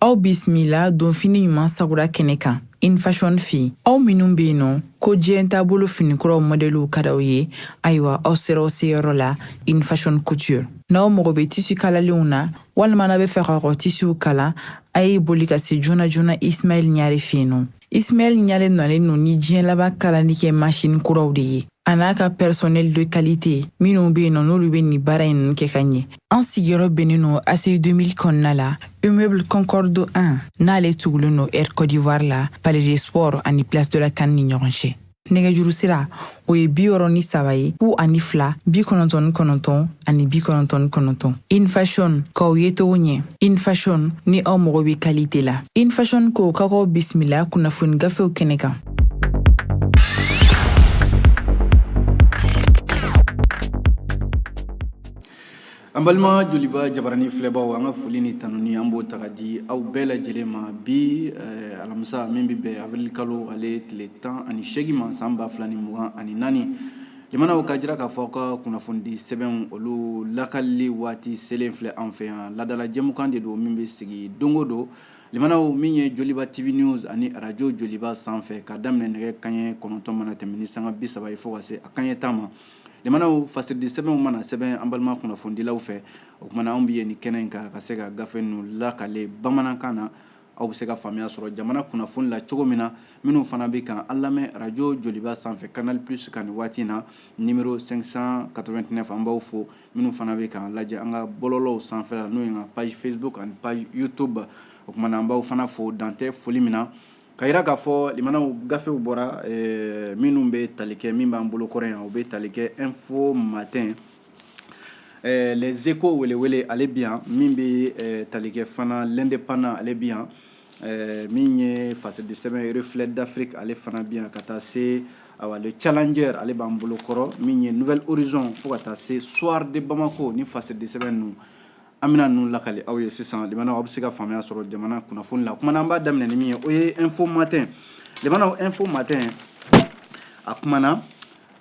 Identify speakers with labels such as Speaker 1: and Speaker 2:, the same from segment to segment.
Speaker 1: Aw bisimila donfini ɲuman sagura kɛnɛ kan Infashion fɛ yen. Aw minnu bɛ yen nɔ ko diɲɛ taabolo finikuraw mɔdɛliw ka d'aw ye, ayiwa aw sera aw seyɔrɔ la Infashion Couture. N'aw mago bɛ tisi kalalenw na walima n'aw bɛ fɛ k'aw ka tisiw kala, a ye boli ka se joona joona Ismaɛl Ɲare fɛ yen nɔ. Ismaɛl Ɲare nalen don ni diɲɛ laban kalali kɛ masini kuraw de ye, a n'a ka personnel de qualité minnu bɛ yen nɔ n'olu bɛ nin baara in ninnu kɛ ka ɲɛ. An sigiyɔrɔ bɛnnen don ACI 2000 kɔnɔna la, immeuble Concorde 1, n'ale tugulen don Air Côte d'Ivoire la, Palais des Sports ani Place de la CAN ni ɲɔgɔn cɛ. Nɛgɛjuru sira o ye 63 ye 02 99 ani 99. Infashion k'aw ye cogo ɲɛ. Infashion, ni aw mago bɛ qualité la. Infashion ko k'aw k'aw bisimila kunnafoni gafew kɛnɛ kan.
Speaker 2: An balima Joliba jabarani filɛbaw, an ka foli ni tanuni an b'o ta ka di aw bɛɛ lajɛlen ma bi alamisa min bɛ bɛn avril kalo ale tile 18 ma san 2024. Limanaw ka jira k'a fɔ aw ka kunnafonidi sɛbɛnw olu lakalili waati selen filɛ an fɛ yan. Ladala jɛmukan de don min bɛ sigi don o don, limanaw, min ye Joliba TV News ani arajo Joliba sanfɛ, ka daminɛ nɛgɛ kanɲɛ 9 mana tɛmɛ ni sanga 30 ye fo ka se a kanɲɛ 10 ma. Limanaw, fasiridi sɛbɛnw mana sɛbɛn an balima kunnafonidilaw fɛ, o tuma na anw bɛ yen ni kɛnɛ in kan ka se ka gafe ninnu lakale bamanankan na, aw bɛ se ka faamuya sɔrɔ jamana kunnafoni la cogo min na. Minnu fana bɛ kan an lamɛn arajo Joliba sanfɛ Canal Plus kan nin waati in na, numéro 589, an b'aw fo. Minnu fana bɛ k'an lajɛ an ka bɔlɔlɔw sanfɛ la, n'o ye an ka page Facebook ani page YouTube, o tuma na an b'aw fana fo dan tɛ foli min na. Ka yira k'a fɔ limanaw, gafew bɔra minnu bɛ tali kɛ, min b'an bolo kɔrɔ yan, o bɛ tali kɛ Info Matin, Les Échos, welewele ale bi yan, min bɛ tali kɛ fana L'Indépendant ale bi yan, min ye fasidi sɛbɛn Reflet d'Afrique ale fana bi yan, ka taa se awa Le Challenger ale b'an bolo kɔrɔ, min ye Nouvel Horizon, fo ka taa se Soir de Bamako. Ni fasidi sɛbɛn ninnu, an bɛna ninnu lakali aw ye sisan. Limanaw, aw bɛ se ka faamuya sɔrɔ jamana kunnafoni la. Kuma na, an b'a daminɛ ni min ye, o ye Info Matin. Limanaw, Info Matin a kumana,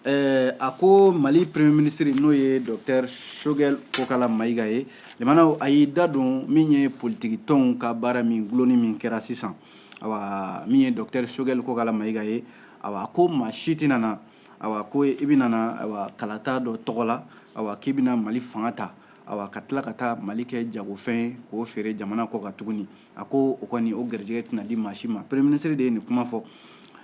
Speaker 2: a ko Mali premier ministre, n'o ye docteur Choguel Kokala Mayiga ye, limanaw, a y'i da don min ye politiki tɔnw ka baara min gulonni min kɛra sisan. Awa, min ye docteur Choguel Kokala Mayiga ye, awa, a ko maa si tɛna na, awa, ko i bɛna na, awa, kalata dɔ tɔgɔ la, awa, k'i bɛna Mali fanga ta, awa, ka tila ka taa Mali kɛ jagofɛn ye k'o feere jamana kɔ kan tuguni. A ko o kɔni, o garijɛgɛ tɛna di maa si ma. Premier ministre de ye nin kuma fɔ.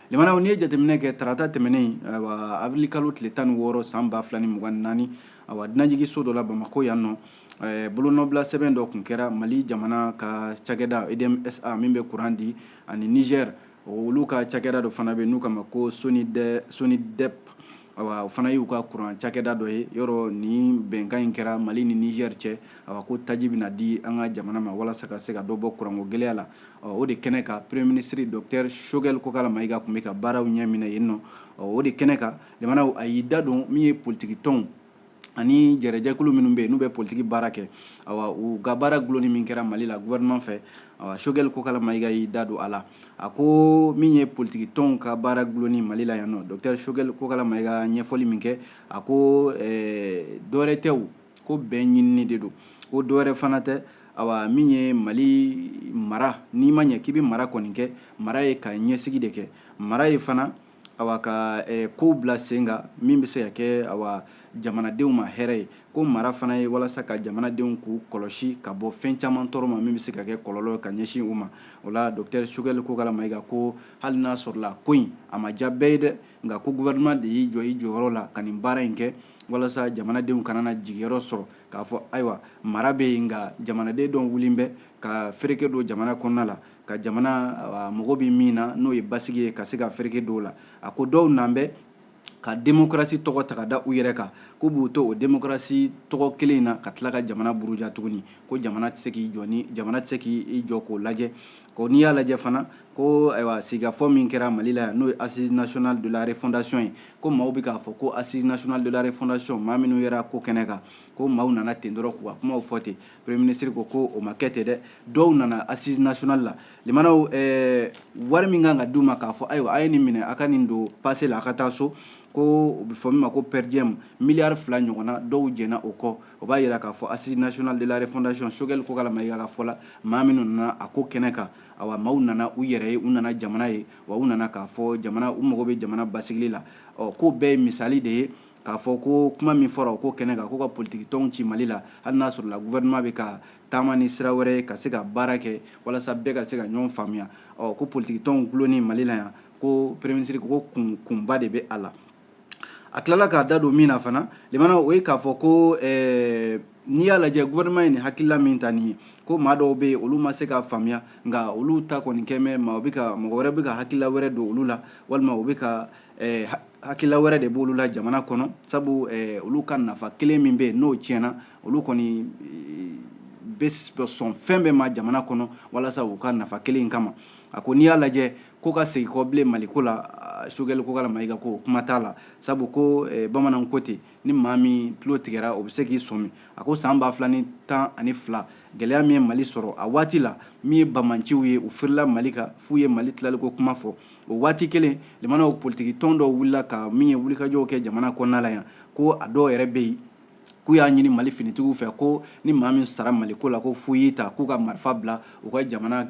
Speaker 2: Limanaw, n'i ye jateminɛ kɛ tarata tɛmɛnen, awa, avril kalo tile 16 san 2024, awa, dunanjiginso dɔ la Bamakɔ yan nɔ, bolonɔbila sɛbɛn dɔ tun kɛra Mali jamana ka cakɛda EDM SA min bɛ kuran di ani Niger olu ka cakɛda dɔ fana bɛ n'u k'a ma ko SONIDEP, awa, o fana y'u ka kuran cakɛda dɔ ye. Yɔrɔ nin bɛnkan in kɛra Mali ni Niger cɛ, awa, ko taji bɛna di an ka jamana ma walasa ka se ka dɔ bɔ kuranko gɛlɛya la. O de kɛnɛ kan, premier ministre docteur Choguel Kokala Mayiga tun bɛ ka baaraw ɲɛ minɛ yen nɔ. O de kɛnɛ kan, limanaw, a y'i da don min ye politiki tɔnw ani jɛrɛjɛkulu minnu bɛ yen n'u bɛ politiki baara kɛ, awa, u ka baara gulonni min kɛra Mali la gouvernement fɛ, awa, Choguel Kokala Mayiga y'i da don a la. A ko min ye politiki tɔnw ka baara gulonni Mali la yan nɔ, docteur Choguel Kokala Mayiga ɲɛfɔli min kɛ, a ko dɔwɛrɛ tɛ, o ko bɛn ɲinini de don, ko dɔwɛrɛ fana tɛ. Awa, min ye Mali mara, n'i ma ɲɛ k'i bɛ mara kɔni kɛ, mara ye ka ɲɛsigi de kɛ, mara ye fana, awa, ka kow bila sen kan min bɛ se ka kɛ, awa, jamanadenw ma hɛrɛ ye. Ko mara fana ye walasa ka jamanadenw k'u kɔlɔsi ka bɔ fɛn caman tɔɔrɔ ma min bɛ se ka kɛ kɔlɔlɔ ka ɲɛsin u ma. O la, docteur Choguel Kokala Mayiga ko hali n'a sɔrɔla ko in a ma diya bɛɛ ye dɛ, nka ko gouvernement de y'i jɔ i jɔyɔrɔ la ka nin baara in kɛ walasa jamanadenw kana na jigiyɔrɔ sɔrɔ k'a fɔ ayiwa mara bɛ yen, nka jamanaden dɔw wulilen bɛ ka fereke don jamana kɔnɔna la, ka jamana mago bɛ min na, n'o ye basigi ye, ka se ka fereke don o la. A ko dɔw nan bɛ ka démocratie tɔgɔ ta ka da u yɛrɛ kan, k'u b'u to o démocratie tɔgɔ kelen in na ka tila ka jamana buruja tuguni, ko jamana tɛ se k'i jɔ ni jamana tɛ se k'i jɔ k'o lajɛ. Ko n'i y'a lajɛ fana, ko ayiwa sigikafɔ min kɛra Mali la yan, n'o ye Assise nationale de la refondation ye, ko maaw bɛ k'a fɔ ko Assise nationale de la refondation, maa minnu yɛrɛ ko kɛnɛ kan, ko maaw nana ten dɔrɔn k'u ka kumaw fɔ ten. Premier ministre ko ko o ma kɛ ten dɛ, dɔw nana Assise nationale la, limanaw, wari min kan ka d'u ma k'a fɔ ayiwa a ye nin minɛ, a ka nin don passe la, a ka taa so, Ko o bɛ fɔ min ma ko per diem, miliyari 2 ɲɔgɔnna, dɔw jɛnna o kɔ. O b'a yira k'a fɔ Assise nationale de la refondation, Choguel Kokalla Maïga ka fɔ la, maa minnu nana a ko kɛnɛ kan, awa, maaw nana u yɛrɛ ye, u nana jamana ye, wa u nana k'a fɔ jamana, u mago bɛ jamana basigili la. Ɔ, ko bɛɛ ye misali de ye k'a fɔ ko kuma min fɔra o ko kɛnɛ kan, ko ka politiki tɔnw ci Mali la, hali n'a sɔrɔla gouvernement bɛ ka taama ni sira wɛrɛ ye ka se ka baara kɛ walasa bɛɛ ka se ka ɲɔgɔn faamuya. Ɔ, ko politiki tɔnw gulonni Mali la yan, ko premier ministre ko kunba de bɛ a la. A tilala k'a da don min na fana, limana, o ye k'a fɔ ko n'i y'a lajɛ, gouvernement ye nin hakilila min ta nin ye, ko maa dɔw bɛ yen, olu ma se k'a faamuya, nka olu ta kɔni kɛ mɛ maa bɛ ka mɔgɔ wɛrɛ bɛ ka hakilila wɛrɛ don olu la, walima u bɛ ka hakilila wɛrɛ de b'olu la jamana kɔnɔ, sabu olu ka nafa kelen min bɛ yen n'o tiɲɛna, olu kɔni bɛ sɔn fɛn bɛɛ ma jamana kɔnɔ walasa u ka nafa kelen in kama. A ko n'i y'a lajɛ, ko ka segin kɔ bilen Maliko la, Choguel Kokalla Maïga ko kuma t'a la, sabu ko bamananw ko ten, ni maa min tulo tigɛra, o bɛ se k'i sɔmi. A ko san 2012, gɛlɛya min ye Mali sɔrɔ a waati la, min ye bamanciw ye, u firila Mali kan f'u ye Mali tilaliko kuma fɔ. O waati kelen, limanaw, politiki tɔn dɔw wulila ka min ye wulikajɔw kɛ jamana kɔnɔna la yan, ko a dɔw yɛrɛ bɛ yen k'u y'a ɲini Mali finitigiw fɛ ko ni maa min sara Maliko la, ko fu y'i ta, k'u ka marifa bila, u ka jamana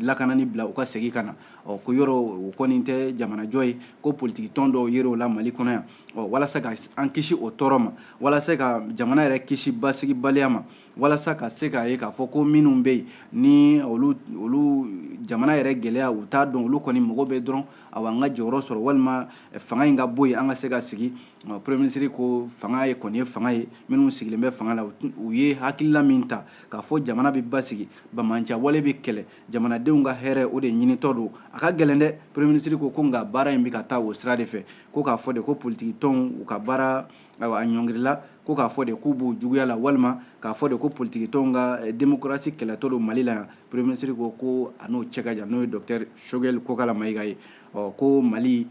Speaker 2: lakanani bila, u ka segin ka na. Ɔ, ko yɔrɔ o kɔni tɛ jamanajɔ ye, ko politiki tɔn dɔw yer'o la Mali kɔnɔ yan. Ɔ, walasa ka an kisi o tɔɔrɔ ma, walasa ka jamana yɛrɛ kisi basigibaliya ma, walasa ka se k'a ye k'a fɔ ko minnu bɛ yen ni olu jamana yɛrɛ gɛlɛya u t'a dɔn, olu kɔni mago bɛ dɔrɔn, awa, an ka jɔyɔrɔ sɔrɔ walima fanga in ka bɔ yen, an ka se ka sigi. Premier ministre ko fanga ye kɔni ye fanga ye, minnu sigilen bɛ fanga la, u ye hakilila min ta k'a fɔ jamana bɛ basigi, bamanciya wale bɛ kɛlɛ, jamanadenw ka hɛrɛ o de ɲinitɔ don, a ka gɛlɛn dɛ. Premier ministre ko nka baara in bɛ ka taa o sira de fɛ. Ko k'a fɔ de ko politiki tɔnw u ka baara, ayiwa, a ɲɔngirila, ko k'a fɔ de k'u b'u juguya la, walima k'a fɔ de ko politiki tɔnw ka démocratie kɛlɛtɔ don Mali la yan, premier ministre ko a n'o cɛ ka jan, n'o ye docteur Choguel Kokalla Maïga ye. Ɔ, ko Mali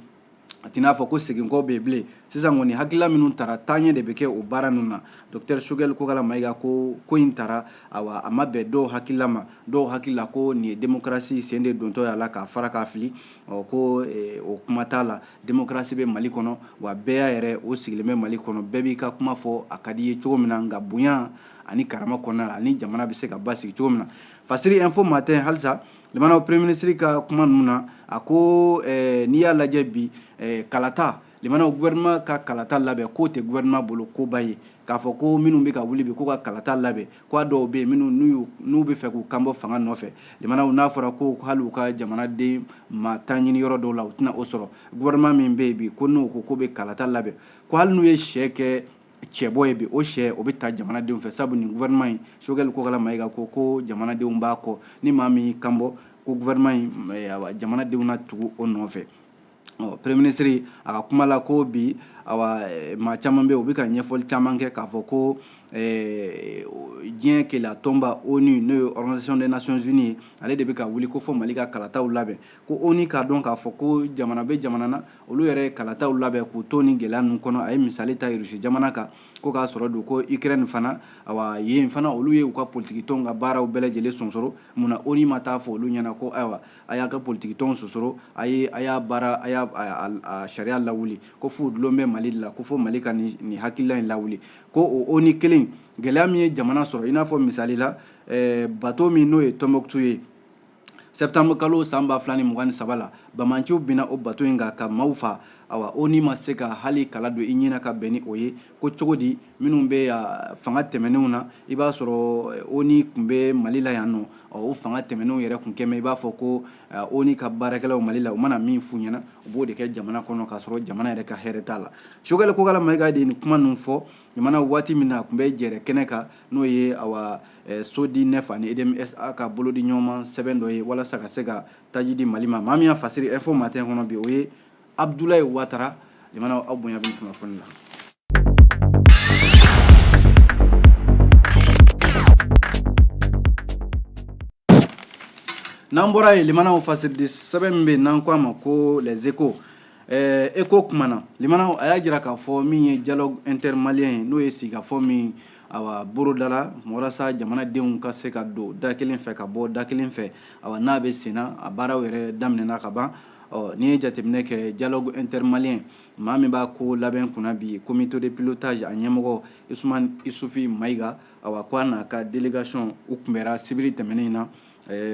Speaker 2: a t'i n'a fɔ ko seginkɔ bɛ yen bilen sisan kɔni, hakilila minnu tara, taaɲɛ de bɛ kɛ o baara ninnu na. Docteur Choguel Kokalla Maïga ko in tara, awa, a ma bɛn dɔw hakilila ma. Dɔw hakilila ko nin ye démocratie sen de dontɔ y'a la k'a fara k'a fili. Ɔ, ko o kuma t'a la, démocratie bɛ Mali kɔnɔ, wa bɛɛ y'a yɛrɛ o sigilen bɛ Mali kɔnɔ, bɛɛ b'i ka kuma fɔ a ka di i ye cogo min na, nka bonya ani karama kɔnɔna la, ani jamana bɛ se ka basigi cogo min na. Fasiri Info Matin halisa, limanaw, premier ministre ka kuma ninnu na, a ko n'i y'a lajɛ bi, kalata, limanaw, gouvernement ka kalata labɛn, k'o tɛ gouvernement bolo koba ye. K'a fɔ ko minnu bɛ ka wuli bi k'u ka kalata labɛn, ko a dɔw bɛ yen minnu n'u bɛ fɛ k'u kanbɔ fanga nɔfɛ, limanaw, n'a fɔra ko hali u ka jamanaden maa tan ɲini yɔrɔ dɔw la, u tɛna o sɔrɔ. Gouvernement min bɛ yen bi, ko n'u ko k'u bɛ kalata labɛn, ko hali n'u ye sɛ kɛ cɛbɔ ye bi, o sɛ o bɛ ta jamanadenw fɛ, sabu nin gouvernement in, Choguel Kokalla Maïga ko jamanadenw b'a kɔ, ni maa min y'i kanbɔ, ko gouvernement in, awa, jamanadenw na tugu o nɔfɛ. Ɔ, premier ministre a ka kuma la ko bi, awa, maa caman bɛ yen, u bɛ ka ɲɛfɔli caman kɛ k'a fɔ ko diɲɛ keleya tɔnba ONU, n'o ye Organisation des Nations Unies ye, ale de bɛ ka wuli ko fɔ Mali ka kalataw labɛn. Ko ONU k'a dɔn k'a fɔ ko jamana bɛ jamana na, olu yɛrɛ ye kalataw labɛn k'u to ni gɛlɛya ninnu kɔnɔ. A ye misali ta Russie jamana kan, ko k'a sɔrɔ don ko Ukraine fana, awa, yen fana olu ye u ka politiki tɔnw ka baaraw bɛɛ lajɛlen sonsoro. Munna ONU ma taa fɔ olu ɲɛna ko ayiwa, a y'a ka politiki tɔnw sonsoro, a ye a y'a baara, a y'a a sariya lawuli, ko f'u dulon bɛ Mali de la, ko fo Mali ka nin hakilila in lawuli? Ko o ONU kelen, gɛlɛya min ye jamana sɔrɔ, i n'a fɔ misali la, bateau min n'o ye Tombouctou ye, septembre kalo san 2023 la, bamanciw binna o bateau in kan ka maaw fa. Awa, ONU ma se ka hali kala don i ɲɛna ka bɛn ni o ye. Ko cogo di minnu bɛ fanga tɛmɛnenw na, i b'a sɔrɔ ONU tun bɛ Mali la yan nɔ, o fanga tɛmɛnenw yɛrɛ tun kɛmɛ i b'a fɔ ko ONU ka baarakɛlaw Mali la, u mana min f'u ɲɛna, u b'o de kɛ jamana kɔnɔ, k'a sɔrɔ jamana yɛrɛ ka hɛrɛ t'a la. Choguel Kokalla Maïga de ye nin kuma ninnu fɔ jamana waati min na a tun bɛ jɛrɛ kɛnɛ kan, n'o ye, awa, SODI9 ani EDM SA ka bolodi ɲɔgɔnma sɛbɛn dɔ ye walasa ka se ka taji di Mali ma. Maa min y'a fasiri Info Matin kɔnɔ bi, o ye Abdoulaye Ouattara. Limanaw, aw bonya bɛ kunnafoni la. N'an bɔra yen, limanaw, fasiridi sɛbɛn min bɛ yen n'an ko a ma ko Les Échos, Écho kumana, limanaw, a y'a jira k'a fɔ min ye dialogue intermalien ye, n'o ye sigikafɔ min, awa, bolodala walasa jamanadenw ka se ka don da kelen fɛ ka bɔ da kelen fɛ, awa, n'a bɛ senna, a baaraw yɛrɛ daminɛna ka ban. Ɔ, n'i ye jateminɛ kɛ, dialogue intermalien, maa min b'a ko labɛn kunna bi, comité de pilotage a ɲɛmɔgɔ Usumani Isufi Mayiga, awa, ko a n'a ka délégation u kunbɛra sibiri tɛmɛnen in na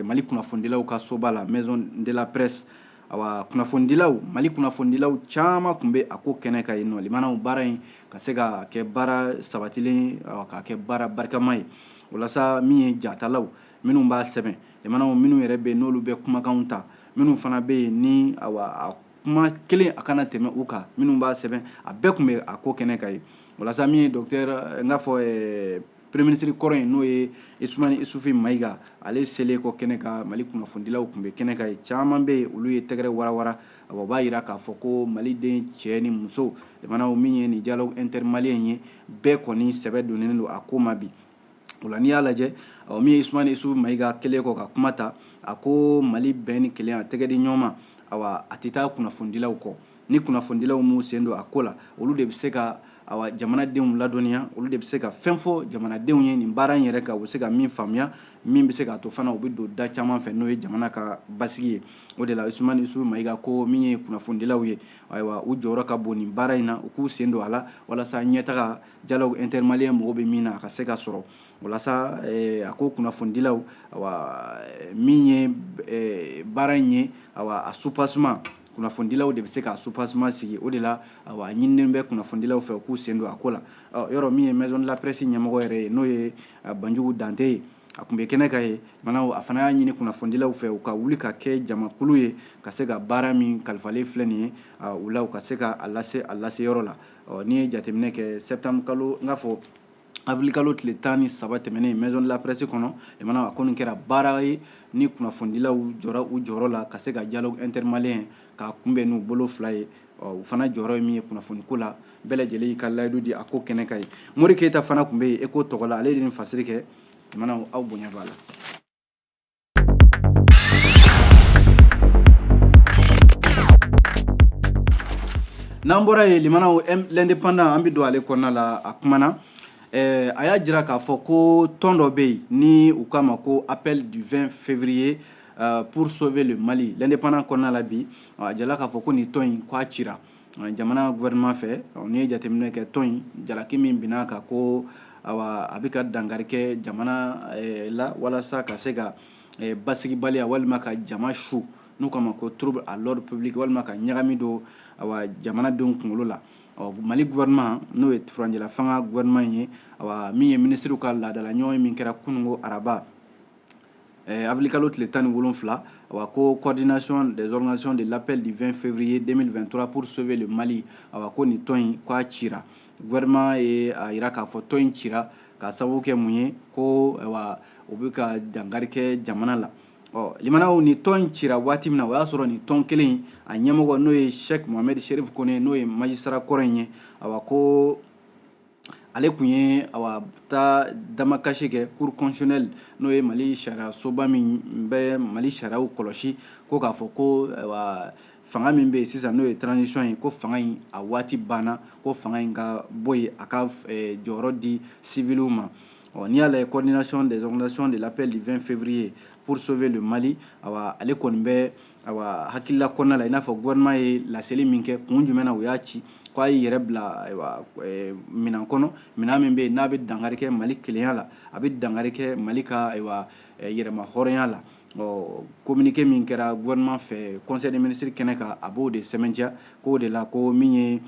Speaker 2: Mali kunnafonidilaw ka soba la, Maison de la Presse. Awa, kunnafonidilaw, Mali kunnafonidilaw caman tun bɛ a ko kɛnɛ kan yen nɔ. Limanaw, baara in ka se ka kɛ baara sabatilen, ka kɛ baara barikama ye, walasa min ye jatalaw minnu b'a sɛbɛn, limanaw, minnu yɛrɛ bɛ yen n'olu bɛ kumakanw ta, minnu fana bɛ yen ni, awa, a kuma kelen a kana tɛmɛ u kan, minnu b'a sɛbɛn, a bɛɛ tun bɛ a ko kɛnɛ kan yen. Walasa min ye docteur, n k'a fɔ premier ministre kɔrɔ in, n'o ye Usumani Isufi Mayiga, ale selen kɔ kɛnɛ kan, Mali kunnafonidilaw tun bɛ kɛnɛ kan yen. Caman bɛ yen, olu ye tɛgɛrɛ warawara. O b'a jira k'a fɔ ko Maliden cɛ ni muso, limanaw, min ye nin dialogue intermalien ye, bɛɛ kɔni sɛbɛ donnen don a ko ma bi. O la, n'i y'a lajɛ, min ye Usumani Isufi Mayiga kɛlen kɔ ka kuma ta, a ko Mali bɛn ni kelenya, tɛgɛ di ɲɔgɔn ma, awa, a tɛ taa kunnafonidilaw kɔ. Ni kunnafonidilaw m'u sen don a ko la, olu de bɛ se ka, awa, jamanadenw ladɔnniya, olu de bɛ se ka fɛn fɔ jamanadenw ye nin baara in yɛrɛ kan, u bɛ se ka min faamuya, min bɛ se k'a to fana u bɛ don da caman fɛ, n'o ye jamana ka basigi ye. O de la, Usumani Isufi Mayiga ko min ye kunnafonidilaw ye, ayiwa, u jɔyɔrɔ ka bon nin baara in na, u k'u sen don a la walasa ɲɛtaga dialogue intermalien mago bɛ min na, a ka se ka sɔrɔ. Walasa a ko kunnafonidilaw, awa, min ye baara in ye, awa, a soubassement, kunnafonidilaw de bɛ se k'a soubassement sigi. O de la, awa, a ɲininen bɛ kunnafonidilaw fɛ u k'u sen don a ko la. Yɔrɔ min ye Maison de la Presse ɲɛmɔgɔ yɛrɛ ye, n'o ye Banjugu Dante ye, a tun bɛ kɛnɛ kan yen. Manaw, a fana y'a ɲini kunnafonidilaw fɛ u ka wuli ka kɛ jamakulu ye, ka se ka baara min kalifalen filɛ nin ye u la, u ka se ka a lase a lase yɔrɔ la. N'i ye jateminɛ kɛ, septembre kalo, n k'a fɔ avril kalo tile 13 tɛmɛnen, Maison de la Presse kɔnɔ, limanaw, a kɔni kɛra baara ye ni kunnafonidilaw jɔra u jɔyɔrɔ la ka se ka dialogue intermalien k'a kunbɛn n'u bolo fila ye. U fana jɔyɔrɔ ye min ye kunnafoniko la, bɛɛ lajɛlen y'i ka layidu di a ko kɛnɛ kan ye. Mori Keyita fana tun bɛ yen Eco tɔgɔ la, ale de ni fasiri kɛ. Limanaw, aw bonya b'a la. N'an bɔra yen, limanaw, L'Indépendant, an bɛ don ale kɔnɔna la. A kumana, a y'a jira k'a fɔ ko tɔn dɔ bɛ yen ni u k'a ma ko Appel du 20 février pour sauver le Mali. L'Indépendant kɔnɔna la bi, a jala k'a fɔ ko nin tɔn in, k'a cira jamana gouvernement fɛ. N'i ye jateminɛ kɛ, tɔn in jalaki min binna kan ko, awa, a bɛ ka dankari kɛ jamana la walasa ka se ka basigibaliya walima ka jama su, n'u k'a ma ko trouble à l'ordre public, walima ka ɲagami don, awa, jamanadenw kunkolo la. Ɔ, Mali gouvernement, n'o ye furancɛla fanga gouvernement ye, awa, min ye minisiriw ka laadala ɲɔgɔn ye min kɛra kununko araba, avril kalo tile 17, awa, ko Coordination des organisations de l'Appel du 20 février 2023 pour sauver le Mali, awa, ko nin tɔn in, k'a cira. Gouvernement ye a yira k'a fɔ tɔn in cira k'a sababu kɛ mun ye? Ko, awa, u bɛ ka dankari kɛ jamana la. Ɔ, limanaw, ni tɔn in cira waati min na, o y'a sɔrɔ nin tɔn kelen in a ɲɛmɔgɔ, n'o ye Cheikh Mohamed Cherif Kone, n'o ye magistrat kɔrɔ in ye, awa, ko ale tun ye, awa, taa damakasi kɛ Cour constitutionnelle, n'o ye Mali sariya soba min bɛ Mali sariyaw kɔlɔsi, ko k'a fɔ ko, awa, fanga min bɛ yen sisan, n'o ye transition ye, ko fanga in a waati banna, ko fanga in ka bɔ yen, a ka jɔyɔrɔ di civiliw ma. Ɔ, n'i y'a lajɛ, Coordination des organisations de l'Appel du 20 février pour sauver le Mali, awa, ale kɔni bɛ, awa, hakilila kɔnɔna la, i n'a fɔ gouvernement ye laseli min kɛ, kun jumɛn na u y'a ci, ko a y'i yɛrɛ bila, ayiwa, minɛn kɔnɔ, minɛn min bɛ yen n'a bɛ dankari kɛ Mali kelenya la, a bɛ dankari kɛ Mali ka, ayiwa, yɛrɛma hɔrɔnya la. Ɔ, communiqué min kɛra gouvernement fɛ conseil des ministres kɛnɛ kan, a b'o de sɛmɛntiya k'o de la ko min ye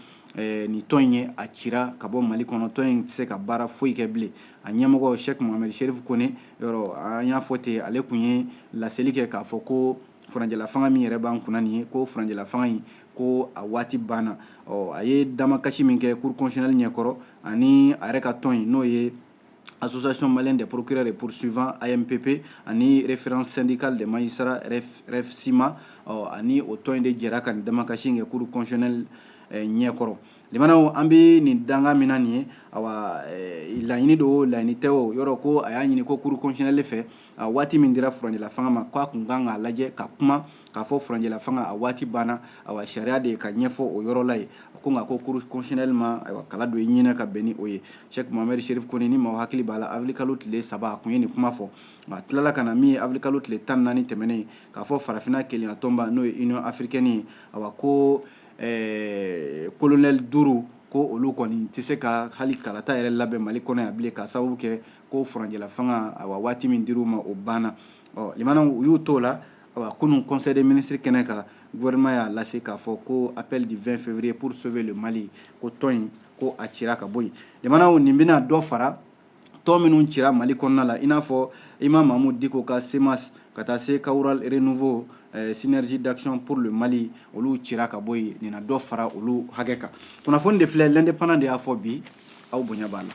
Speaker 2: nin tɔn in ye, a cira ka bɔ Mali kɔnɔ. Tɔn in tɛ se ka baara foyi kɛ bilen. A ɲɛmɔgɔ Cheikh Mohamed Cherif Kone, yɔrɔ an y'a fɔ ten, ale tun ye laseli kɛ k'a fɔ ko furancɛla fanga min yɛrɛ b'an kunna nin ye, ko furancɛla fanga in, ko a waati banna. Ɔ, a ye damakasi min kɛ Cour constitutionnelle ɲɛkɔrɔ, ani a yɛrɛ ka tɔn in, n'o ye Association malienne des procureurs et poursuivants, AMPP, ani Référence syndicale des magistrats, REFSIMA, ɔ, ani o tɔn in de jɛra ka nin damakasi in kɛ Cour constitutionnelle. ɲɛkɔrɔ. Limanaw, an bɛ nin danga min na nin ye, awa, laɲini don, laɲini tɛ o yɔrɔ, ko a y'a ɲini ko cour constitutionnelle fɛ, a waati min dira furancɛla fanga ma, k'a kun kan k'a lajɛ ka kuma k'a fɔ furancɛla fanga a waati banna. Awa, sariya de ka ɲɛfɔ o yɔrɔ la yen. Ko nka ko cour constitutionnelle ma, ayiwa, kala don i ɲinɛ ka bɛn ni o ye. Cheikh Mohamed Cherif Kone, ni maaw hakili b'a la, avril kalo tile 3 a kun ye nin kuma fɔ. A tilala ka na min ye avril kalo tile 14 tɛmɛnen, k'a fɔ farafinna kelenya tɔnba, n'o ye Union africaine ye, awa, ko colonel 5, ko olu kɔni tɛ se ka hali kalata yɛrɛ labɛn Mali kɔnɔ yan bilen, k'a sababu kɛ ko furancɛla fanga, awa, waati min dir'u ma, o banna. Ɔ limanaw, u y'u t'o la. Awa, kunun conseil des ministres kɛnɛ kan, gouvernement y'a lase k'a fɔ ko appel du 20 février pour sauver le Mali, ko tɔn in, ko a cira ka bɔ yen. Limanaw, nin bɛna dɔ fara tɔn minnu cira Mali kɔnɔna la, i n'a fɔ Imam Mahmoud Dicko ka CMAS, ka taa se Kawral Renouveau, Synergie d'action pour le Mali, olu cira ka bɔ yen. Nin na dɔ fara olu hakɛ kan. Kunnafoni de filɛ, L'Indépendant de y'a fɔ bi, aw bonya b'a la.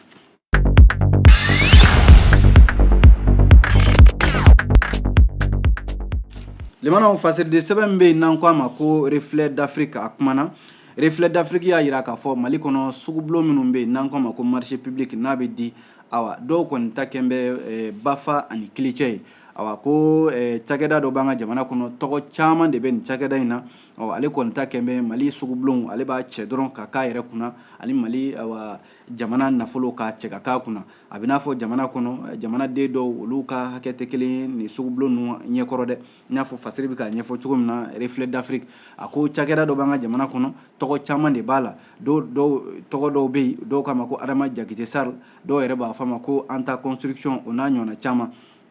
Speaker 2: Limanaw, fasiriden sɛbɛn min bɛ yen n'an ko a ma ko Reflet d'Afrique, a kumana. Reflet d'Afrique y'a jira k'a fɔ Mali kɔnɔ, sugubulon minnu bɛ yen n'an ko a ma ko marché public, n'a bɛ di, awa, dɔw kɔni ta kɛn bɛ bafa ani kilicɛ ye. Awa, ko cakɛda dɔ b'an ka jamana kɔnɔ, tɔgɔ caman de bɛ nin cakɛda in na. Ɔ, ale kɔni ta kɛn bɛ Mali sugubulonw, ale b'a cɛ dɔrɔn ka k'a yɛrɛ kunna, ani Mali, awa, jamana nafolo k'a cɛ ka k'a kunna. A bɛ n'a fɔ jamana kɔnɔ jamanaden dɔw, olu ka hakɛ tɛ kelen ye nin sugubulon ninnu ɲɛkɔrɔ dɛ. I n'a fɔ fasiri bɛ k'a ɲɛfɔ cogo min na, Reflet d'Afrique, a ko cakɛda dɔ b'an ka jamana kɔnɔ, tɔgɔ caman de b'a la. Dɔw tɔgɔ dɔw bɛ yen, dɔw k'a ma ko Adama Jakite Sall, dɔw yɛrɛ b'a fɔ a ma ko Anta Construction, o n'a ɲɔgɔnna caman.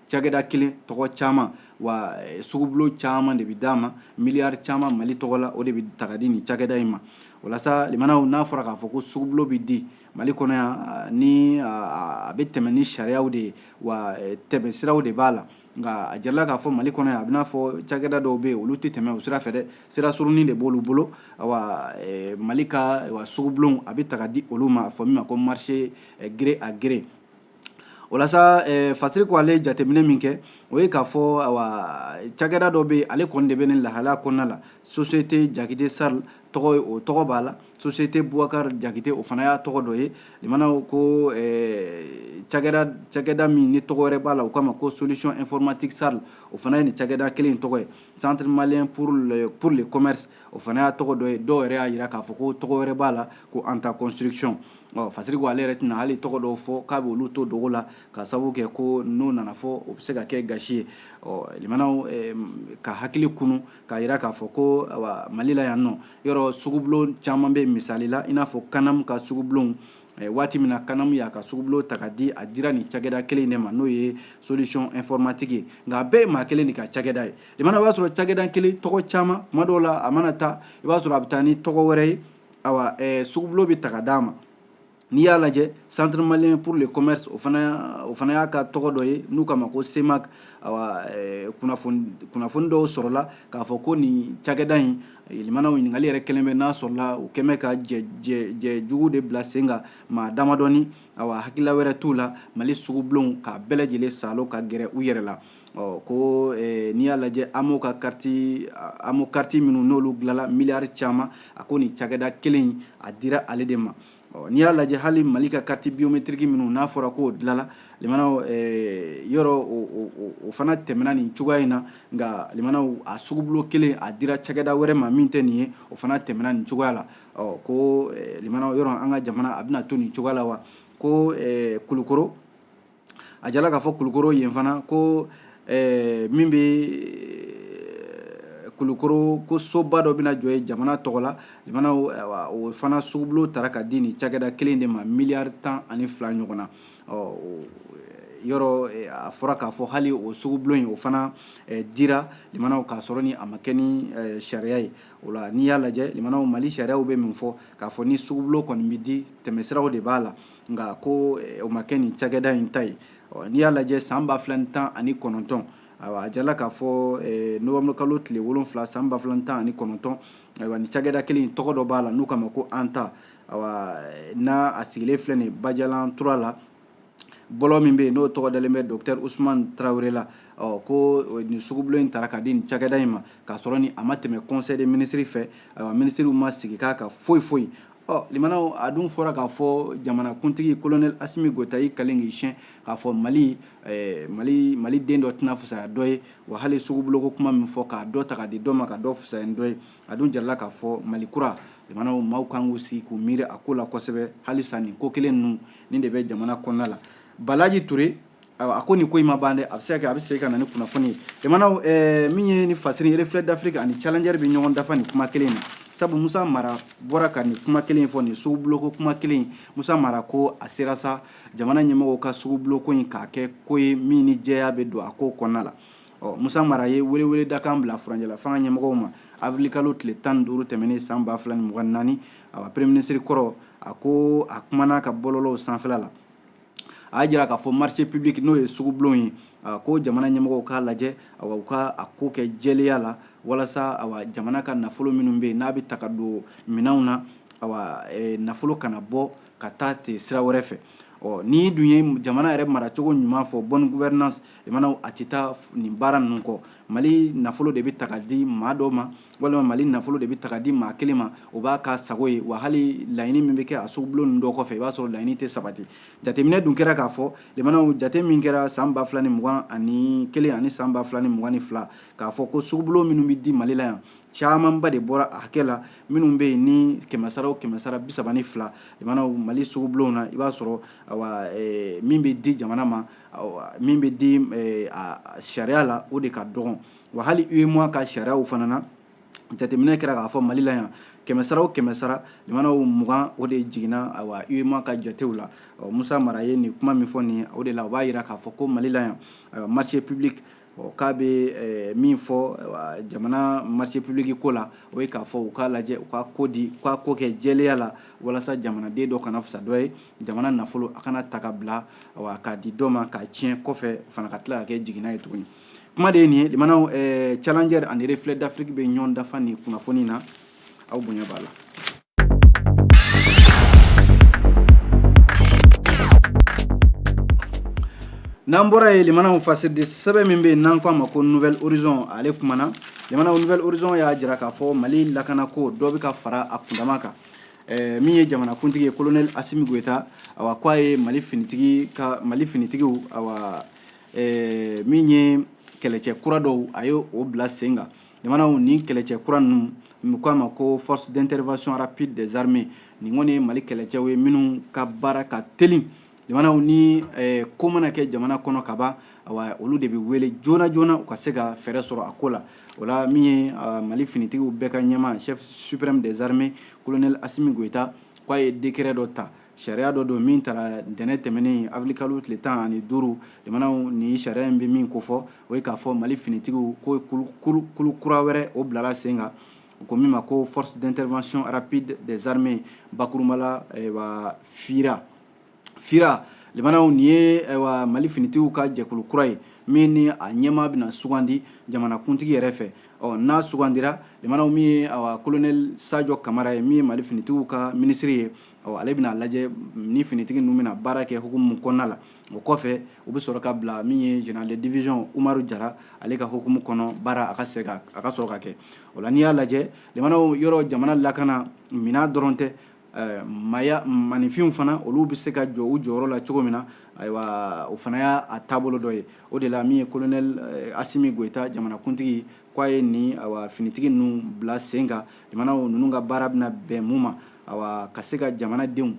Speaker 2: Cakɛda kelen, tɔgɔ caman, wa sugubulon caman de bɛ d'a ma, miliyari caman Mali tɔgɔ la, o de bɛ ta ka di nin cakɛda in ma. O la sa, limanaw, n'a fɔra k'a fɔ ko sugubulon bɛ di Mali kɔnɔ yan, ni a bɛ tɛmɛ ni sariyaw de ye, wa tɛmɛsiraw de b'a la. Nka a jirala k'a fɔ Mali kɔnɔ yan, a bɛ n'a fɔ cakɛda dɔw bɛ yen, olu tɛ tɛmɛ o sira fɛ dɛ, sira surunin de b'olu bolo. Awa, Mali ka sugubulon, a bɛ ta ka di olu ma, a fɔ min ma ko marché gré à gré. O la sa, fasiri ko ale jateminɛ min kɛ, o ye k'a fɔ, awa, cakɛda dɔ bɛ yen, ale kɔni de bɛ nin lahalaya kɔnɔna la. Société Jakite Sall tɔgɔ ye, o tɔgɔ b'a la. Société Boubacar Jakite, o fana y'a tɔgɔ dɔ ye. Limanaw, ko cakɛda min ni tɔgɔ wɛrɛ b'a la, o k'a ma ko Solution Informatique Sall, o fana ye nin cakɛda kelen in tɔgɔ ye. Centre malien pour le commerce, o fana y'a tɔgɔ dɔ ye. Dɔw yɛrɛ y'a jira k'a fɔ ko tɔgɔ wɛrɛ b'a la, ko Anta Construction. Ɔ, fasiri ko ale yɛrɛ tɛna hali tɔgɔ dɔw fɔ, k'a bɛ olu to dogo la, ka sababu kɛ ko n'o nana fɔ, o bɛ se ka kɛ gasi ye. Ɔ limanaw, ka hakili kunu k'a jira k'a fɔ ko, awa, Mali la yan nɔ, yɔrɔ sugubulon caman bɛ. Misali la, i n'a fɔ Kanam ka sugubulon, waati min na Kanam y'a ka sugubulon ta ka di, a dira nin cakɛda kelen in de ma, n'o ye Solution Informatique ye. Nka a bɛɛ ye maa kelen de ka cakɛda ye. Limanaw, i b'a sɔrɔ cakɛda kelen, tɔgɔ caman. Tuma dɔw la, a mana taa, i b'a sɔrɔ a bɛ taa ni tɔgɔ wɛrɛ ye. Awa, sugubulon bɛ ta ka d'a ma. N'i y'a lajɛ, Centre malien pour le commerce, o fana y'a ka tɔgɔ dɔ ye, n'u k'a ma ko CEMAC. Awa, kunnafoni dɔw sɔrɔla k'a fɔ ko nin cakɛda in, limanaw, ɲininkali yɛrɛ kɛlen bɛ n'a sɔrɔla u kɛn bɛ ka jɛ jugu de bila sen kan maa damadɔni. Awa, hakilila wɛrɛ t'u la, Mali sugubulonw k'a bɛɛ lajɛlen salo ka gɛrɛ u yɛrɛ la. Ɔ, ko n'i y'a lajɛ, AMO ka carte, AMO carte minnu n'olu dilanla miliyari caman, a ko nin cakɛda kelen in, a dira ale de ma. Ɔ, n'i y'a lajɛ, hali Mali ka carte biométrique minnu n'a fɔra k'o dilanla, limanaw, yɔrɔ o fana tɛmɛna nin cogoya in na. Nka limanaw, a sugubulon kelen, a dira cakɛda wɛrɛ ma min tɛ nin ye, o fana tɛmɛna nin cogoya la. Ɔ, ko limanaw, yɔrɔ an ka jamana a bɛna to nin cogoya la wa? Ko Kulukoro, a jala k'a fɔ Kulukoro yen fana, ko min bɛ Kulukoro, ko soba dɔ bɛna jɔ ye jamana tɔgɔ la. Limanaw, o fana sugubulon tara ka di nin cakɛda kelen de ma, miliyari 12 ɲɔgɔn na. Ɔ, yɔrɔ a fɔra k'a fɔ hali o sugubulon in, o fana dira, limanaw, k'a sɔrɔ ni a ma kɛ ni sariya ye. O la, n'i y'a lajɛ, limanaw, Mali sariyaw bɛ min fɔ k'a fɔ ni sugubulon kɔni bɛ di, tɛmɛsiraw de b'a la. Nka ko o ma kɛ nin cakɛda in ta ye. Ɔ, n'i y'a lajɛ, san 2019, ayiwa, a jirala k'a fɔ novembre kalo tile 7 san 2019, ayiwa, nin cakɛda kelen in, tɔgɔ dɔ b'a la n'u k'a ma ko Anta. Ayiwa, n'a a sigilen filɛ nin Bajalan 3 la, bɔlɔ min bɛ yen, n'o tɔgɔ dalen bɛ docteur Usman Tarawele la. Ɔ ko nin sugubulon in tara ka di nin cakɛda in ma k'a sɔrɔ ni a ma tɛmɛ conseil des ministres fɛ. Ayiwa, minisiriw ma sigi k'a kan foyi foyi. Ɔ limanaw, a dun fɔra k'a fɔ jamanakuntigi colonel Asimi Goyita y'i kalen k'i siɲɛ k'a fɔ Mali Mali Mali den dɔ tɛna fisaya dɔ ye. Wa hali sugubulonko kuma min fɔ k'a dɔ ta ka di dɔ ma ka dɔ fisaya ni dɔ ye, a dun jirala k'a fɔ Mali kura limanaw, maaw kan k'u sigi k'u miiri a ko la kosɛbɛ. Halisa nin ko kelen ninnu nin de bɛ jamana kɔnɔna la. Balaji Ture, a ko nin ko in ma ban dɛ, a bɛ se ka kɛ a bɛ segin ka na ni kunnafoni ye. Jamanaw, min ye ni fasiri Reflet d'Afrique ani Challenger bɛ ɲɔgɔn dafa nin kuma kelen in na, sabu Musa Mara bɔra ka nin kuma kelen in fɔ, nin sugubulonko kuma kelen in. Musa Mara ko a sera sa jamana ɲɛmɔgɔw ka sugubulonko in k'a kɛ ko ye min ni jɛya bɛ don a ko kɔnɔna la. Ɔ Musa Mara ye weleweledakan bila furancɛla fanga ɲɛmɔgɔw ma avril kalo tile 15 tɛmɛnen san 2024. Awa, premier ministre kɔrɔ, a ko a kumana ka bɔlɔlɔw sanfɛla la, a y'a jira k'a fɔ marché public, n'o ye sugubulon ye, ko jamana ɲɛmɔgɔw k'a lajɛ, awa, u ka a ko kɛ jɛlenya la, walasa awa jamana ka nafolo minnu bɛ yen n'a bɛ ta ka don minɛnw na, awa nafolo kana bɔ ka taa ten sira wɛrɛ fɛ. Ɔ n'i dun ye jamana yɛrɛ maracogo ɲuman fɔ, bonne gouvernance, jamanaw a tɛ taa nin baara ninnu kɔ. Mali nafolo de bɛ ta ka di maa dɔ ma, walima Mali nafolo de bɛ ta ka di maa kelen ma, o b'a ka sago ye. Wa hali laɲini min bɛ kɛ a sugubulon ninnu dɔ kɔfɛ, i b'a sɔrɔ laɲini tɛ sabati. Jateminɛ dun kɛra k'a fɔ limanaw, jate min kɛra san 2021 ani san 2022, k'a fɔ ko sugubulon minnu bɛ di Mali la yan, camanba de bɔra a hakɛ la. Minnu bɛ yen ni kɛmɛ sara o kɛmɛ sara 32, limanaw, Mali sugubulonw na, i b'a sɔrɔ awa min bɛ di jamana ma, min bɛ di sariya la, o de ka dɔgɔn. Wa hali UEMOA ka sariyaw fana na, jateminɛ kɛra k'a fɔ Mali la yan, kɛmɛ sara o kɛmɛ sara, limanaw, 20 o de jiginna awa UEMOA ka jatew la. Musa Mara ye nin kuma min fɔ nin o de la, o b'a jira k'a fɔ ko Mali la yan, marché public, k'a bɛ min fɔ jamana marché public ko la, o ye k'a fɔ u k'a lajɛ, u ka ko di, u ka ko kɛ jɛlenya la, walasa jamanaden dɔ kana fisa dɔ ye, jamana nafolo a kana ta ka bila k'a di dɔ ma k'a tiɲɛ kɔfɛ fana ka tila ka kɛ jiginna ye tuguni. Kuma de ye nin ye. Limanaw, Challenger ani Reflet d'Afrique bɛ ɲɔgɔn dafa nin kunnafoni na, aw bonya b'a la. N'an bɔra yen, limanaw, fasiridi sɛbɛn min bɛ yen n'an ko a ma ko Nouvel Horizon, ale kumana. Limanaw, Nouvel Horizon y'a jira k'a fɔ Mali lakanako dɔ bɛ ka fara a kundama kan. Min ye jamanakuntigi ye, colonel Asimi Goyita, awa ko a ye Mali finitigi ka Mali finitigiw, awa min ye kɛlɛcɛ kura dɔw, a ye o bila sen kan. Jamanaw, nin kɛlɛcɛ kura ninnu u ko a ma ko force d'intervention rapide des armées. Nin kɔni ye Mali kɛlɛcɛw ye minnu ka baara ka teli. Jamanaw, ni ko mana kɛ jamana kɔnɔ ka ban, awa olu de bɛ wele joona joona u ka se ka fɛɛrɛ sɔrɔ a ko la. O la, min ye Mali finitigiw bɛɛ ka ɲɛmaa, chef suprême des armées, colonel Asimi Goyita, k'a ye décret dɔ ta, sariya dɔ don min tara ntɛnɛn tɛmɛnen avril kalo tile 15. Jamanaw, nin sariya in bɛ min kofɔ, o ye k'a fɔ Mali finitigiw ko kulu kura wɛrɛ o bilara sen kan, u ko min ma ko force d'intervention rapide des armées, bakurunba la wa FIRA. FIRA, limanaw, nin ye ayiwa Mali finitigiw ka jɛkulu kura ye min ni a ɲɛmaa bɛna sugandi jamanakuntigi yɛrɛ fɛ. Ɔ n'a sugandira, limanaw, min ye awa colonel Sadio Kamara ye, min ye Mali finitigiw ka minisiri ye, ɔ ale bɛna lajɛ ni finitigi ninnu bɛna baara kɛ hukumu min kɔnɔna la. O kɔfɛ, u bɛ sɔrɔ ka bila min ye général de division Umaru Jara, ale ka hukumu kɔnɔ baara a ka se ka a ka sɔrɔ ka kɛ. O la, n'i y'a lajɛ, limanaw, yɔrɔ jamana lakana minɛn dɔrɔn tɛ, maya maninfinw fana, olu bɛ se ka jɔ u jɔyɔrɔ la cogo min na, ayiwa o fana y'a taabolo dɔ ye. O de la, min ye colonel Asimi Goyita, jamanakuntigi, k'a ye nin awa finitigi ninnu bila sen kan. Jamanaw, ninnu ka baara bɛna bɛn mun ma? Awa ka se ka jamanadenw,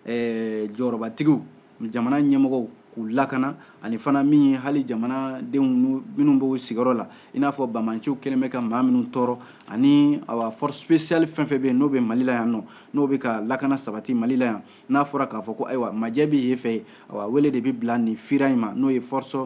Speaker 2: jɔyɔrɔbatigiw, jamana ɲɛmɔgɔw k'u lakana, ani fana min ye hali jamanadenw minnu b'u sigiyɔrɔ la, i n'a fɔ banbaanciw kɛlen bɛ ka maa minnu tɔɔrɔ, ani awa force spéciale fɛn fɛn bɛ yen n'o bɛ Mali la yan nɔ, n'o bɛ ka lakana sabati Mali la yan. N'a fɔra k'a fɔ ko ayiwa majɛ bɛ yen fɛ yen, awa wele de bɛ bila nin FIRA in ma, n'o ye force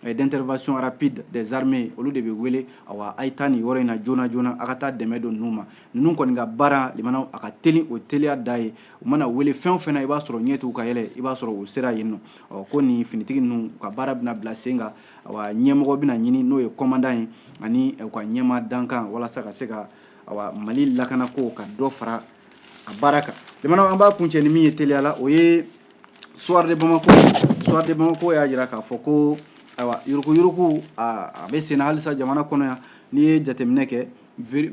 Speaker 2: d'intervention rapide des armées. Olu de bɛ wele, awa a ye taa nin yɔrɔ in na joona joona, a ka taa dɛmɛ don ninnu ma. Ninnu kɔni ka baara, limanaw, a ka teli, o teliya da ye. U mana wele fɛn o fɛn na, i b'a sɔrɔ ɲɛ t'u ka yɛlɛ, i b'a sɔrɔ u sera yen nɔ. Ɔ ko nin finitigi ninnu ka baara bɛna bila sen kan, awa ɲɛmɔgɔ bɛna ɲini, n'o ye commandant ye, ani u ka ɲɛmaa dankan, walasa ka se ka awa Mali lakanako ka dɔ fara a baara kan. Limanaw, an b'a kuncɛ ni min ye teliya la, o ye Soir de Bamako. Soir de Bamako y'a jira k'a fɔ ko Ayiwa, yuruguyurugu a bɛ senna halisa jamana kɔnɔ yan. N'i ye jateminɛ kɛ,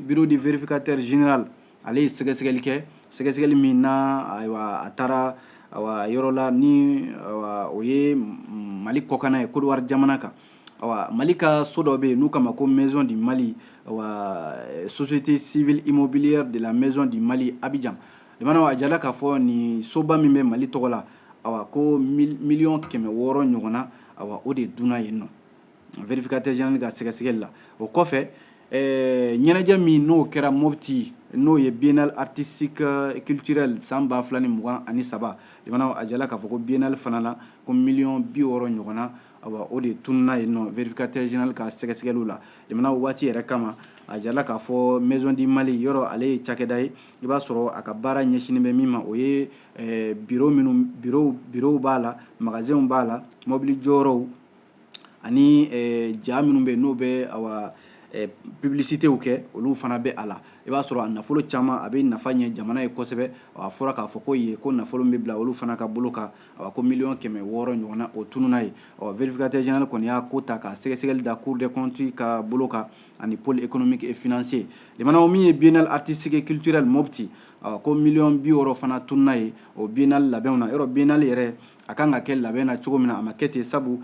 Speaker 2: bureau du vérificateur général, ale ye sɛgɛsɛgɛli kɛ, sɛgɛsɛgɛli min na, ayiwa, a taara, ayiwa, yɔrɔ la ni, ayiwa, o ye Mali kɔkanna ye, Côte jamana kan. Ayiwa, Mali ka so dɔ bɛ yen n'u k'a ma ko Maison du Mali, ayiwa, Société civile immobilière de la Maison du Mali Abidjan. Limanaw, a jala k'a fɔ nin soba min bɛ Mali tɔgɔ la, ayiwa, ko miliyɔn 600 ɲɔgɔn na, ayiwa, o de dunna yen nɔ, vérificateur général ka sɛgɛsɛgɛli la. O kɔfɛ, ɲɛnajɛ min n'o kɛra Mopti, n'o ye Biennale artistique culturelle san 2023, limanaw, a jala k'a fɔ ko biennale fana la, ko miliyɔn 60 ɲɔgɔn na, ayiwa, o de tununa yen nɔ, vérificateur général ka sɛgɛsɛgɛliw la. Limanaw, waati yɛrɛ kama, a jala k'a fɔ Maison du Mali yɔrɔ, ale ye cakɛda ye, i b'a sɔrɔ a ka baara ɲɛsinnen bɛ min ma, o ye bureau minnu, bureau b'a la, magasinw b'a la, mobili jɔyɔrɔw ani ja minnu bɛ yen n'o bɛ, awa, publicitéw kɛ, olu fana bɛ a la. I b'a sɔrɔ a nafolo caman a bɛ nafa ɲɛ jamana ye kosɛbɛ. A fɔra k'a fɔ ko yen ko nafolo bɛ bila olu fana ka bolo kan, awa, ko miliyɔn 600 ɲɔgɔn na, o tununa ye. Ɔ, vérificateur général kɔni y'a ko ta ka sɛgɛsɛgɛli da Cour des comptes ka bolo kan ani pôle économique et financier. Limanaw, min ye Biennale artistique et culturelle Mopti, ko miliyɔn 60 fana tununa ye o biennale labɛnw na. Yɔrɔ biennale yɛrɛ a kan ka kɛ labɛn na cogo min na, a ma kɛ ten, sabu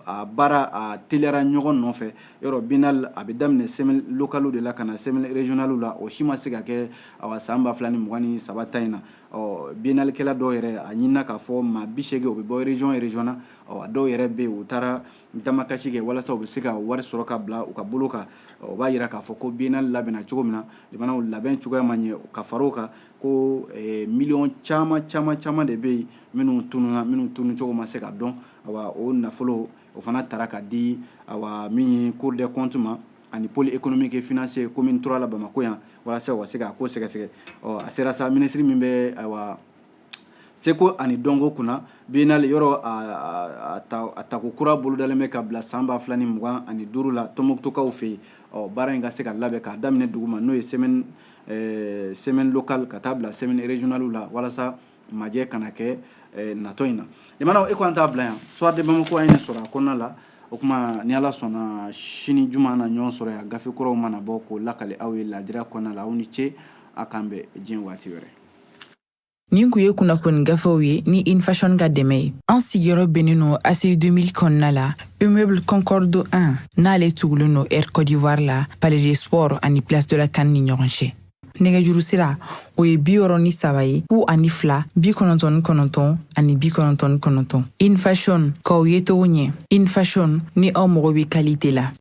Speaker 2: a baara a teliyara ɲɔgɔn nɔfɛ. Yɔrɔ biennale a bɛ daminɛ semaine locale de la ka na semaine régionale la, o si ma se ka kɛ, awa, san 2023 ta in na. Ɔ, biennalekɛla dɔw yɛrɛ a ɲinina k'a fɔ maa 80, o bɛ bɔ région région na. Ɔ, a dɔw yɛrɛ bɛ yen, u taara damakasi kɛ walasa u bɛ se ka wari sɔrɔ ka bila u ka bolo kan. O b'a yira k'a fɔ ko biennale labɛnna cogo min na, limanaw, labɛn cogoya ma ɲɛ. Ka far'o kan, ko miliyɔn caman caman caman de bɛ yen minnu tununa, minnu tunu cogo ma se ka dɔn. Awa, o nafolo o fana tara ka di, awa, min ye Cour des comptes ma ani pôle économique et financier commune 3 la Bamakɔ yan, walasa u ka se k'a ko sɛgɛsɛgɛ. Ɔ, a sera sa, minisiri min bɛ, ayiwa, seko ani dɔnko kunna, biennale yɔrɔ a tako kura bolodalen bɛ ka bila san 2025 la Tɔnbukutukaw fɛ yen. Ɔ, baara in ka se ka labɛn k'a daminɛ dugu ma, n'o ye semaine locale ka taa bila semaine régionale la, walasa majɛ kana kɛ natɔ in na. Limanaw, e ko an t'a bila yan. Soir de Bamako, an ye nin sɔrɔ a kɔnɔna la. O kuma, ni Ala sɔnna, sini juma na ɲɔgɔn sɔrɔ yan, gafe kuraw mana bɔ k'o lakale aw ye ladira kɔnɔna la. Aw ni ce, a k'an bɛn diɲɛ waati wɛrɛ.
Speaker 1: Nin kun ye kunnafoni gafew ye ni Infashion ka dɛmɛ ye. An sigiyɔrɔ bɛnnen no ACI 2000 kɔnɔna la, immeuble Concorde 1, n'ale tugulen no Air Côte d'Ivoire la, Palais des Sports ani Place de la CAN ni ɲɔgɔn cɛ. Nɛgɛjuru sira, o ye 63 ye, 02 99 ani 99. Infashion, k'aw ye togo ɲɛ. Infashion, ni aw mago bɛ qualité la.